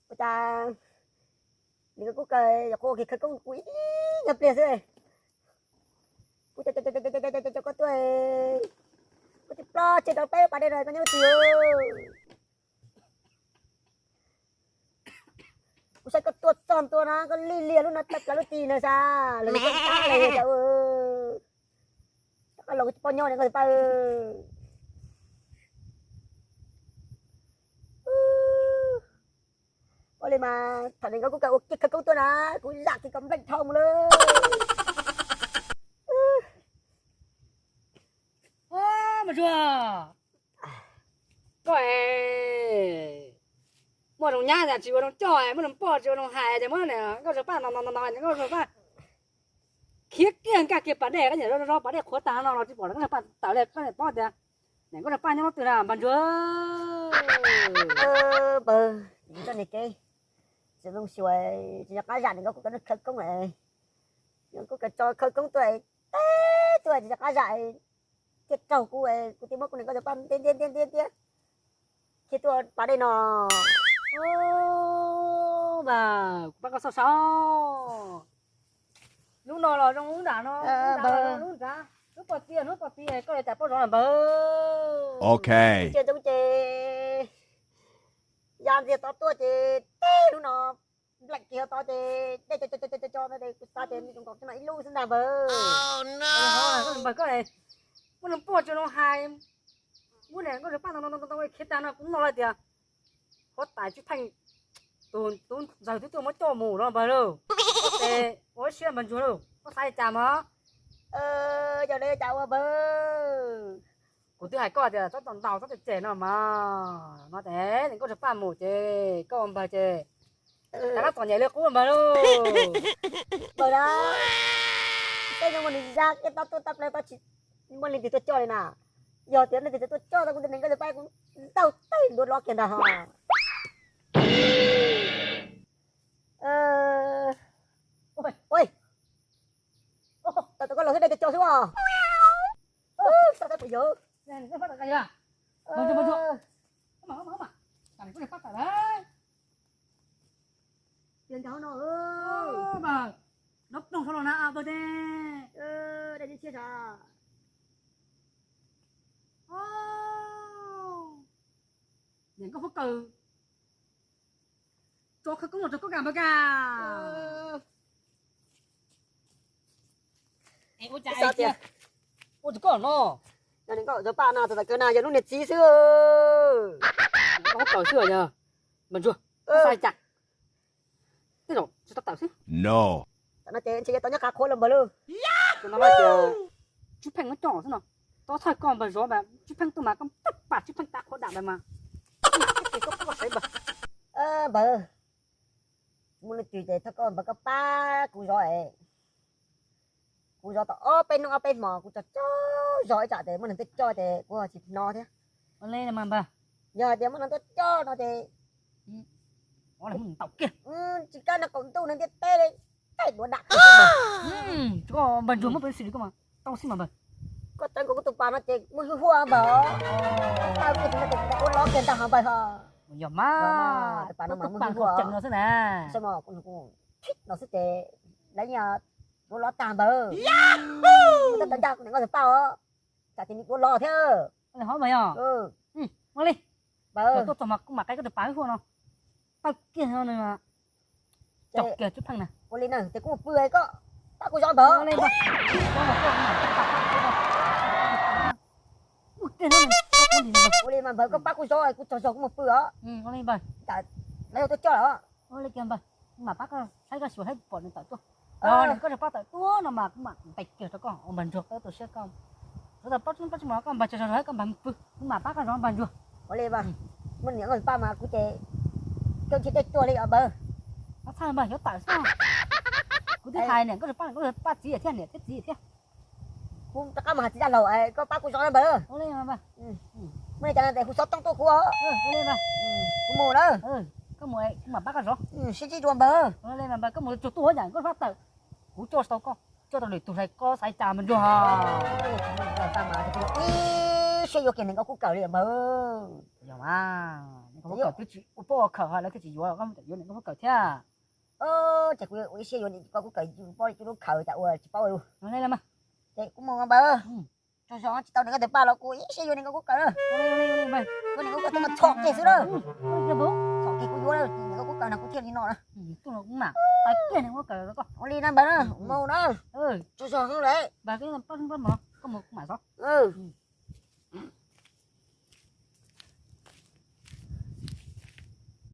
Ua cas nws kuj kawg yog kuv ua kiag khawv koob kuv ib nyuag pliag xwb. Kuv coj koj tuaj, kuv tsis ploj tseg rau peb pas dej no koj nyob twg. Kuv saib koj tuaj txog ntua no koj lig liag lub no tawm plaws lub ti no sas los koj tab li cas. Koj los kuv tsis paub nyob ne koj tus paj. Ua li mas thaum nws nkauj kuj kawg ua kiag khawv koob tuaj na, kuv zam kiag kom npleej dhau mus lawm. Mas Ntsuag, koj muaj zoo nyab tsis ua zoo coj, muaj zoo poj tsis ua zoo hais, ces muab niam nkauj Ntsuag Paj no no no no, niam nkauj Ntsuag Paj khiav kiag nkag kiag pas dej, koj niam zoo zoo pas dej qhuav tag no los tsis pom niam nkauj Ntsuag Paj tawm li, koj niam paub tias niam nkauj Ntsuag Paj nyob leej twg na Npawg Ntsuag. Npawg, koj niam kev tsis zoo xyuas, tsis nco qab zam niam nkauj kuj kawg khawv koob, niam nkauj kuj kawg tso khawv koob tuaj, teb tuaj tsis nco qab zam, thiaj raug kuv, kuv thiaj muab kuv niam nkauj Ntsuag Paj ntiab ntiab ntiab ntiab khiav tuaj pas dej no. Mas kuv pab koj xauj xauj, lub no los zoo lub nram no, lub nram los zoo lub nrad, lub poj ti hnub poj ti koj li cas paub zov na Npawg. Ok. Ces zoo ces ya ntxiag tod tuaj ces teb lub no nplaim kiag tod ces dej co co co co no ces kuv xav tias nws tseem nkaum no ib lub xwb ntag Npawg. Npawg koj, muaj zoo poj tsis zoo hais, muab niam nkauj Ntsuag Paj no no no khiav tag no kuv no lawm tias huab tais Tswv Pheej, tus tub ntxawg twb tuaj muab coj mus no Npawg lauj. Ces ua ib siab Npawg Ntsuag lauj, koj xav li cas mas? Yog li cas ua Npawg? Kuv twb hais koj tias txhob ntaus txhob cem cem no mas, no ces niam nkauj Ntsuag Paj mus ces koj ua Npawg ces rov qab txom nyem li qub Npawg lauj. Npawg na, tej no mas nws zaj kiag tau tuaj tau plaws tau tsis muaj leej twg tuaj coj li na. Yog tias leej twg tuaj coj tau kuv tus niam nkauj Ntsuag Paj kuv ntaus teg ntua lov kiag ntag ho. Ua, tawm tau koj los xwb dej co co xwb os. Xav tau kuv yawg. Tias nkaus no, nov ploog saud los na Npawg ne. Dej thiab sas. Niam nkauj Paj Kaws tso khawv koob los rau koj kam Npawg Kaws. Ua cas tias ua rau koj no, yog niam nkauj Ntsuag Paj no txawm txawm kawg na yog lub niam txiv xwb. Nkauj Paj Kaws xwb yog Npawg Ntsuag, xav li cas? Tej zaum tsis tau tawm xwb. No, tam no ces ntshe yuav tau nyob qab qhuav los Npawg lauj. Ces no mas tias Tswv Pheej muab coj xwb no, tau txhawj koj Npawg zov mas Tswv Pheej tuaj mas koj pab pam Tswv Pheej tav qhuav dam ntawd mas. Koj saib Npawg, Npawg, muaj leej twg ces thov koj Npawg koj pab kuv zov es. Kuv zov tau ob peb hnub ob peb hmos kuv tso tso zov ib tsam ces muaj neeg tuaj coj ces kuv tsis hnov thiab. Yog hais tias muaj neeg tuaj coj no ces tsis kab no qaum ntuj neeg ntiaj teb li, tej duav dam. Npawg Ntsuag muab pes xwm li koj mas tau xwb mas Npawg. Koj txawv nkaus kuv tus pas no ces muaj hwj huaj Npawg. Tau kuv tus no ces ua lov kiag ntag ho Npawg ho. Yog mas, tus pas no mas muaj hwj huaj no xwb na. Xwb mas kuv no xwb ces lawv yeej ua lov tag Npawg. Kuv tab tom ncaj niam nkauj Ntsuag Paj os, tsam ces nws ua lov thiab. Ho mas yog. Ua li, Npawg tuaj txog mas kuv mam qe koj tus pas hwj huaj no. Tawg kiag no nws caum kiag Tswv Pheej na. Ua li na ces kuv mus pw es koj pab kuv zov Npawg. Ua li mas Npawg koj pab kuv zov kuv tsaug zog kuv mus pw os. Lawv yog tuaj coj os. Ua li kiag Npawg, kuv mam pab koj saib koj xyuas saib pom nws tawm tuaj. Yog nws koj tsis pab tawm tuaj no mas kuv mam ntes kiag rau koj ua Npawg Ntsuag koj tu siab koj. Kuv tau pab tsis pab tsis mus koj Npawg tsaug zog koj Npawg mus pw, kuv mam pab koj zov Npawg Ntsuag. Ua li mas, muaj niam nkauj Ntsuag Paj mas kuv ces koj tsis tej tuaj li os Npawg. Txhawj Npawg yuav tawm xwb. Kuv twb hais niam nkauj Ntsuag Paj, nkauj Ntsuag Paj txiv thiab niam thiab txiv thiab. Kuv rov qab mus hais txiv zaj laug es koj pab kuv zov na Npawg. Muaj li cas no ces hu xov tooj tuaj kuv. Kuv mus na. Koj mus, kuv mam pab koj zov. Sib ntsib dua Npawg. Koj mus tsuag tuaj yam nkauj Ntsuag Paj tawm, kuv coj tsis tau koj, coj tau lwm tus hlais koj xaiv cas Npawg Ntsuag. Ib Siab yuav kiag niam nkauj kub kawm li npawg. Yog mas, niam nkauj kub kawm twb tsis ua poj ua khawm ho lawv thiaj tsis yuav, koj yuav niam nkauj kub kawm thiab. Ces kuv ua ib siab yuav niam nkauj kub kawm, poj niam nkauj kub kawm cas ua tsis paub li. Ces kuv mus npawg, tsaug zog tsis tau niam nkauj tus paj los kuv ua ib siab yuav niam nkauj kub kawm na. Ua niam nkauj kub kawm twb mas txhom kiag xwb na. Txhom kiag kuv yuav niam nkauj kub kawm no kuv thiaj li no na. Ua li na npawg na, mus na. Tsaug zog lawm.